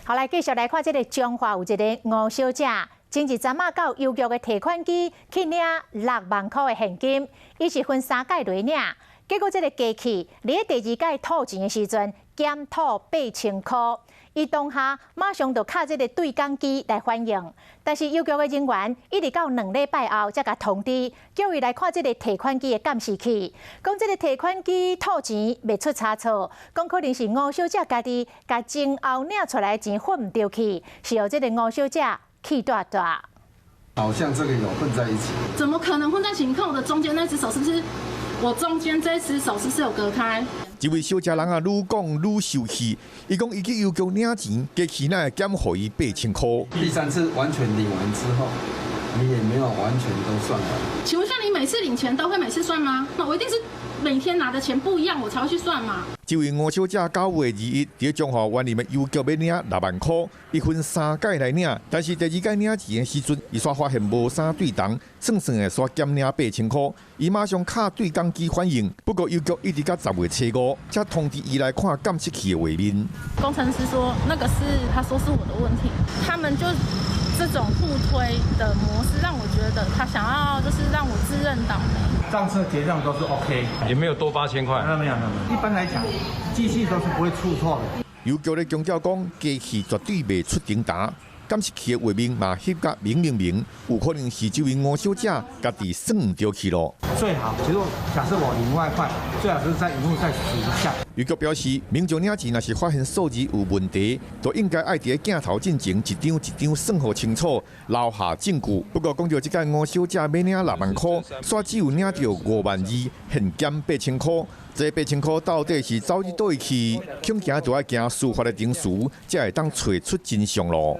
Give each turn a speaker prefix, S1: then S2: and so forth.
S1: 好，來繼續來看這个彰化有一个吳小姐，前一陣仔到郵局的提款機去領6萬箍的現金，伊是分三擺來領，結果這个機器佇咧第二擺吐錢的時陣，減吐8000箍。伊當下馬上就敲這个對講機來反映，但是郵局的人員一直到2禮拜後才共通知，叫伊來看這个提款機的監視器，講這个提款機吐錢袂出差錯，講可能是吳小姐家己共前後領出來的錢混毋著去，是予這个吳小姐氣大大。
S2: 好像這個有混在一起。
S3: 怎麼可能混在一起？你看我的中間那隻手是不是？我中間這隻手是不是有隔開？
S4: 這位小姐人啊，愈講愈受氣。伊講伊去郵局領錢，機器哪會減予伊8000箍？
S2: 第三次完全領完之後，你也沒有完全都算完。
S3: 請問一下，你每次領錢都會每次算嗎？那我一定是每天拿的錢不一樣，我才會去算嘛。
S4: 這位吳小姐9月21，佇彰化員林的郵局欲領6萬箍，伊分三擺來領，但是第二擺領錢的時陣，伊煞發現無啥對同，算算的煞減領八千箍，伊馬上敲對講機反映，不過郵局一直到10月初5，才通知伊來看監視器的畫面。
S3: 工程師說那個是，他說是我的問題，他們就這種互推的模式，讓我覺得他想要就是讓我自認倒霉。
S5: 上次結賬都是 OK，
S6: 也沒有多8000塊。
S5: 沒有沒有沒有，一般來講，機器都是不會出錯的。
S4: 郵局咧強調講，機器絕對袂出重擔，監視器的畫面嘛翕甲明明明，有可能是這位吳小姐家己算毋著去囉。
S5: 最好，其實假設我領外快，最好是在螢幕再數一下。
S4: 郵局表示，民眾領錢若是發現數字有問題，就應該愛佇鏡頭進前一張一張算予清楚，留下證據。不過講著這擺吳小姐欲領6萬箍，煞只有領著5萬2，現減八千箍。這八千箍到底是走去佗位去？恐驚就愛行司法的程序，才會當揣出真相囉。